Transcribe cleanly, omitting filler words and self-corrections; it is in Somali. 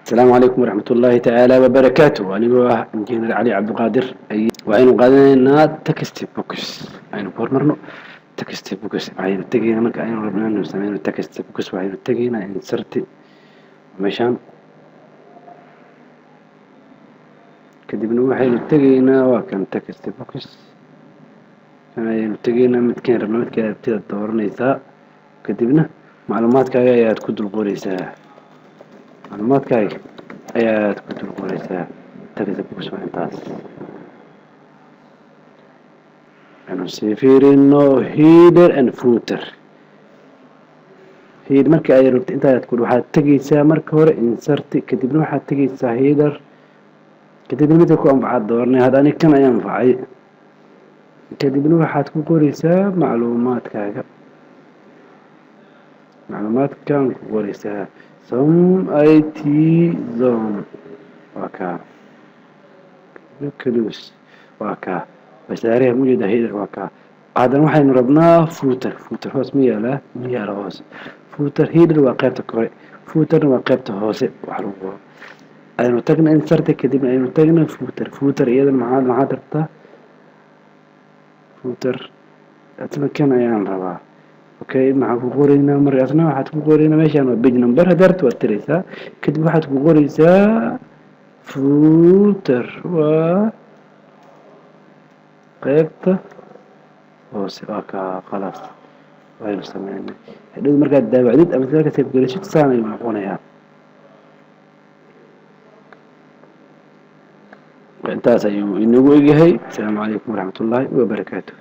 Asalaamu calaykum waraxmat ullaahi tacaala wabarakaatu. Anigoo ah Injineer Cali Cabdiqaadir, waxaynu qaadanaynaa text box. Aynu ku hormarno text box. Waxaynu tegaynaa, marka aynu rabno inaynu sameyno text box, waxaynu tegaynaa insert meeshaan, kadibna waxaynu tegaynaa, waa kan text box kan ayaynu tegaynaa. Midkaan rabno, midka aragtida dooranaysaa, kadibna macluumaadkaaga ayaad ku dul qoraysaa, macluumaadkaaga ayaad ku dul qoraysaa. Text box waa intaas. Aynu sii fiirino header and footer. Head marka ay rabto intaad ku, waxaad tegaysaa marka hore insert, kadibna waxaad tegaysaa header, kadibna midka ku anfacaad dooranay. Hadda anig kan ayaa anfacay. Kadibna waxaad ku qoraysaa macluumaadkaaga, macluumaadkan ku qoraysaa Som IT Zone, waa kaa. Close, waa kaa wasaaraha mujeeda. Header waa kaa. Haddana waxaynu rabnaa footer. Footer hoos ma yaalaa? Ma yaala hoos footer. Header waa qaybta kore, footerna waa qaybta hoose wax lagu qoro. Aynu tagna insert, kadibna aynu tagna footer. Footer iyadana maxaad rabtaa? Footer asna kan ayaan rabaa. Okay, maxaan ku qoraynaa marka? Asna waxaad ku qoraynaa meeshaan waa page number. Haddaad rabto waad tiraysaa. Kadib waxaad ku qoraysaa footer waa qaybta hoose, waa kaa. Khalaas, waynu sameynay. Hadhow markaad daawacdid ama markaad save gelisid, saan ayuu noqonayaa. Intaas ayuu inagu egyahay. Asalaamu calaykum waraxmat ullaahi wabarakaatu.